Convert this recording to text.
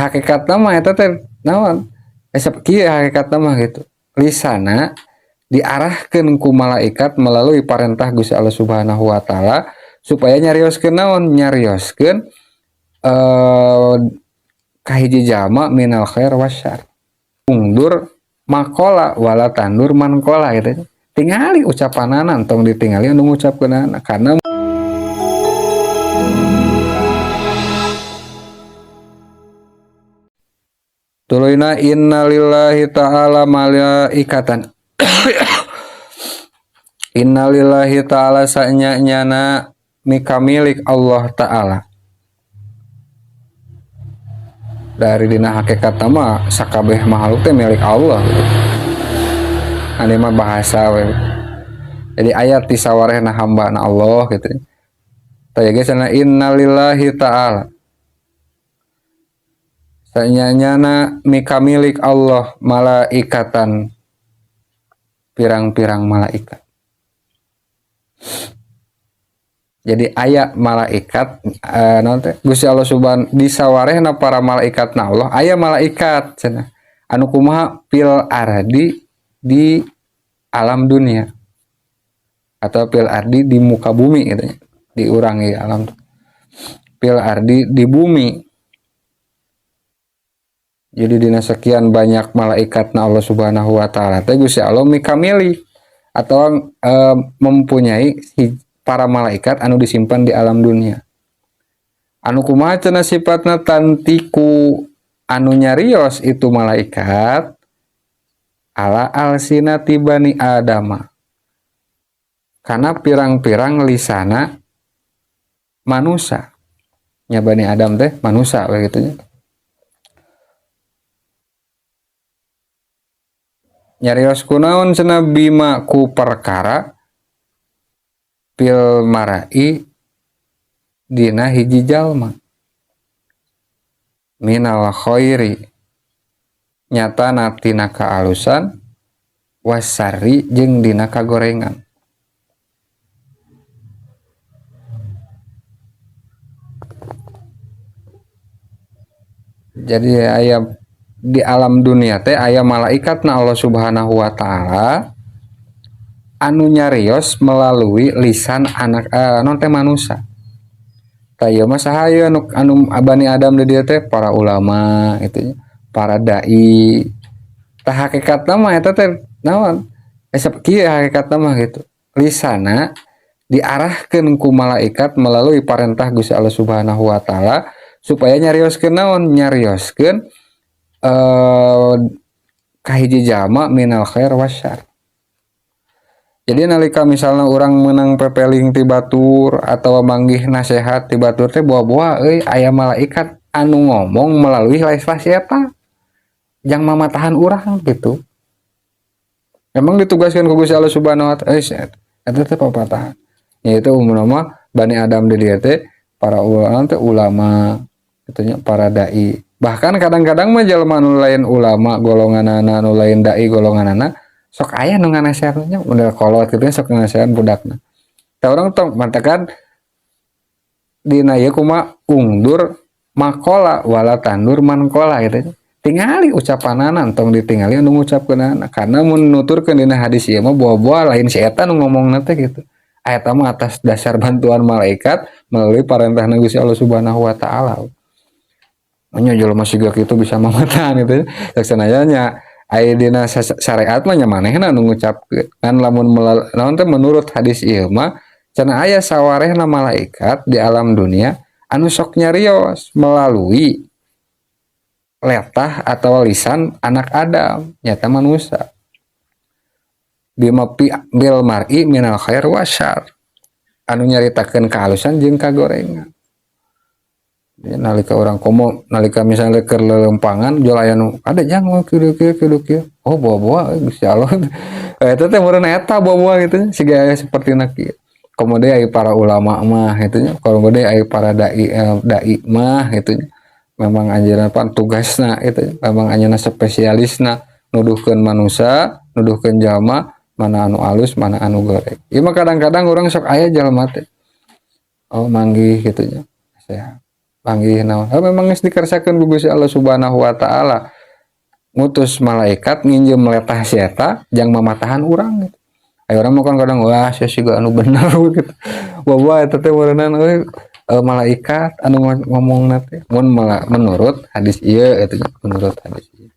Hakikatna mah eta teh naon? Kieu hakikatna mah gitu. Lisana diarahkeun ku malaikat melalui parentah Gusti Allah Subhanahu wa taala supaya nyarioskeun naon? Nyarioskeun kahiji jalma minal khair wasyar. Ungdur makola wala tandur mankola gitu. Tingali ucapanana tong ditingali anu ngucapkeunana karena tuluyna innalillahi ta'ala malaikatan. Innalillahi ta'ala sanya-nyana mika milik Allah ta'ala. Dari dina hakikat mah sakabeh makhluk teh milik Allah gitu. Ane mah bahasa we. Jadi ayat di sawarehna hamba na Allah gitu. Tah ge cenah innalillahi ta'ala. Sanya-nyana mika milik Allah malaikatan, pirang-pirang malaikat. Jadi aya malaikat naon teh Gusti Allah Subhanahu disawarehna para malaikat na Allah, aya malaikat cenah anu kumaha fil ardi di alam dunia atau fil ardi di muka bumi gitu nya, diurangi alam fil ardi di bumi. Jadi dina sekian banyak malaikat na Allah Subhanahu wa taala teh Gusti Allah mikamili atau mempunyai para malaikat anu disimpan di alam dunia. Anu kumaha cenah sifatna tantiku anu nyarios itu malaikat ala alsinati bani adama. Karena pirang-pirang lisana manusia. Nya bani Adam teh manusia we kitu nya. Nyarios kunaon cenah bima ku perkara fil marai dina hiji jalma minal khairi nyata tina kaalusan wasari jeung dina kagorengan. Jadi aya di alam dunia teh aya malaikat na Allah Subhanahu wa taala anu nyarios melalui lisan anak non teh manusia. Tah ieu mah saha ieu anu bani Adam di dieu teh para ulama gitu nya, para dai. Tah hakikatna mah eta teh naon? Kieu hakikatna mah gitu. Lisana diarahkeun ku malaikat melalui parentah Gusti Allah Subhanahu wa taala supaya nyarioskeun naon? Nyarioskeun kahiji jalma minal khair wasyar. Jadi nalika misalnya orang menang pepeling ti batur atau manggih nasihat ti batur teh boa-boa euy aya malaikat anu ngomong melalui legislasi eta jang mamatahan urang gitu. Emang ditugaskan ku Gusti Allah Subhanahu wa taala eta teh papatahan. Yaitu umumna mah Bani Adam di dieu teh para ulama teh ulama kitu nya, para dai. Bahkan kadang-kadang mah jelema anu lain ulama golonganana anu lain dai golonganana sok aya nu nganasehatnya model kolot kitu sok nganasehat budakna. Tah urang tong mantakan dina ieu kumaha ungdur makola wala tandur mankola gitu. Tingali ucapanana tong ditingali anu ngucapkeunana karena mun nuturkeun dina hadis ieu mah boa-boa lain si eta nu ngomongna teh gitu. Eta mah atas dasar bantuan malaikat melalui parentah Gusti Allah Subhanahu wa taala. Nya jelema siga kitu bisa mamatahan gitu. Saksana nya aya dina syariat mah nya manehna anu ngucapkeun. Kan lamun naon teh menurut hadis ieu mah cenah aya sawarehna malaikat di alam dunia anu sok nyarios melalui letah atau lisan anak Adam nyata manusia. Bima pi bil mar'i minal khair wasyar. Anu nyaritakeun kehalusan jeung kagorengan. Ya, nalika orang komo nalika misalnya keur lelempangan jual aya nu ada jang kieu kieu kieu kieu. Oh boa-boa Gusti Allah. Eta teh meureun eta boa-boa gitu siga aya sapertina kieu. Komo deui aya para ulama mah kitu nya, komo deui aya para dai dai mah kitu nya. Memang anjeunna pan tugasna kitu, memang anjeunna spesialisna nuduhkeun manusia, nuduhkeun jalma mana anu alus, mana anu goreng. Ieu mah kadang-kadang urang sok aya jalma teh. Oh manggih kitu nya. Sehat. Panggih naon? Oh, memang geus dikersakeun ku Gusti Allah Subhanahu wa Taala, ngutus malaikat nginjem letah si eta jang mamatahan urang gitu. Ayo, urang mah kan kadang, wah, sia siga anu bener gitu. Wah, wah, eta teh meureunnan euy malaikat anu ngomong teh mun menurut hadis ieu eta, menurut hadis ieu.